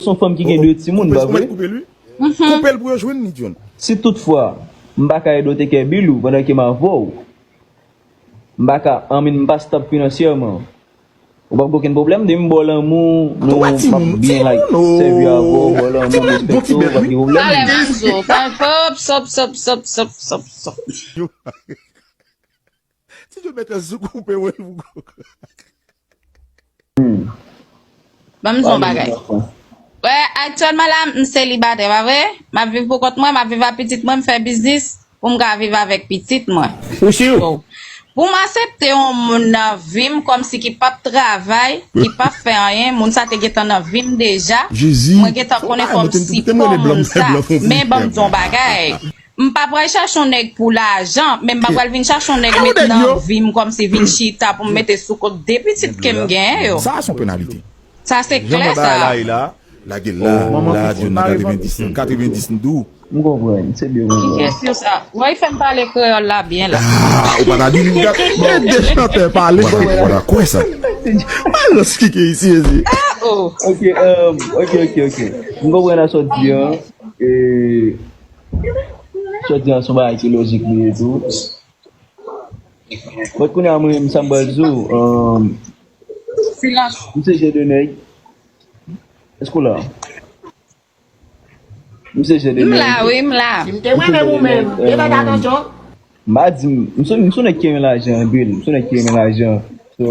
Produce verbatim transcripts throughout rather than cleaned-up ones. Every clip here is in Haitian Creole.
Se yon fanm ki gen de timoun, pa vre? Koupe l pou yo jwenn li, John. Si toutfwa m pa ka ede w teke bil ou pandan ke m avè w, m pa ka, anmin, m pa stop finansyèman. Ou p ap gen okenn pwoblèm, depi m ba w lanmou, nou, m ap byen, like, sèvi avè w, ba w lanmou, respekte w, pa gen pwoblèm. Talè m ap di w, pa, pop, sop, sop, sop, sop, sop, sop. Ti John mèt sou koupe wè l pou Ban m di w yon bagay. Wè, aktyèlman la, m selibatè, pa vre? M ap viv pou kont mwen, m ap viv ak pitit mwen, m fè biznis pou m ka viv avèk pitit mwen. Ou si? So, pou m aksepte yon moun nan vi m kòmsi ki p ap travay, ki p ap fè anyen, moun sa te gentan nan vi m deja, mwen gentan konnen fò m sipò moun sa. Men ban m di w yon bagay. M pa pral chache yon nèg pou lajan, men m pa pral vin chache yon nèg met nan vi m kòmsi vin chita pou m mete sou kont de pitit ke m genyen yo. Sa se yon penalite. Sa se klè sa. Lage la, la, John nan katrevendis, katrevendis m di w. M konprann, se byen m konprann. Ki kesyon sa? Woy, fè m pale kreyòl la byen la. Ah, ou pa ta di m. Gen de chantè pale. Ou pa ta kwè sa. Alòs ki ke isi ezi. Ok, um, ok, ok, ok. M konprann sa w di an. E Sòt di an se yon bagay ki lojik li ye tou. But kounye a mwen menm sa m pral di w, um, Silans. M se jan de nèg. Èske w la? M se jan de nèg. M la, wi, m la. Si m te renmen ou menm, te fè atansyon. M pa di m, m se, m se yon nèg ki renmen lajan anpil, m se yon nèg ki renmen lajan. So,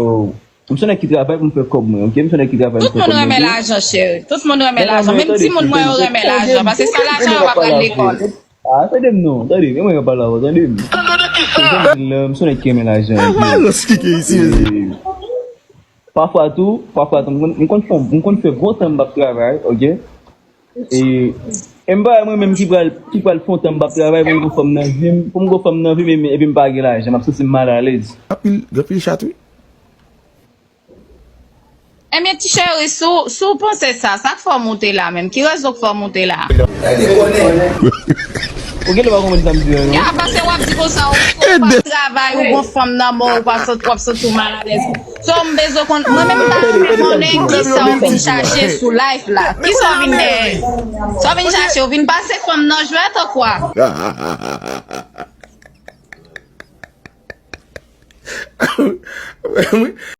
M se nèg ki travay pou m fè kòb mwen, ok? M se nèg ki travay pou m fè kòb mwen. Tout moun renmen lajan, cheri. Tout moun renmen lajan. Menm timoun mwen yo renmen lajan. Paske san lajan, yo pa pral lekòl. Ah, tande m non, tande, men mwen pale avè w, tande m. Tande de ki sa? M se nèg ki renmen lajan. Pafwa tou, pafwa tou, m konn, m konn fè, m konn fè bon tan m p ap travay, ok? E, e m pa wè mwen menm ki pral, ki pral fè yon tan m p ap travay pou m gon fanm nan vi m, pou m gon fanm nan vi m, epi m pa gen lajan, m ap santi m malalèz. Anpil, anpil chat wi. Ebyen, ti cheri, si w, si w panse sa, sa k fè w moute la menm? Ki rezon k fè w moute la? Ou genlè pa konprann sa m di an non. Ya, paske w ap di konsa, ou, ou p ap travay, ou gon fanm nan men w, ou pa santi, w ap santi w malalèz. So, m bezwen konn, mwen menm m ta renmen konnen kisa w vin chache sou life la. Kisa w vin dèyè? Sa w vin chache, w vin pase fanm nan jwèt ou kwa?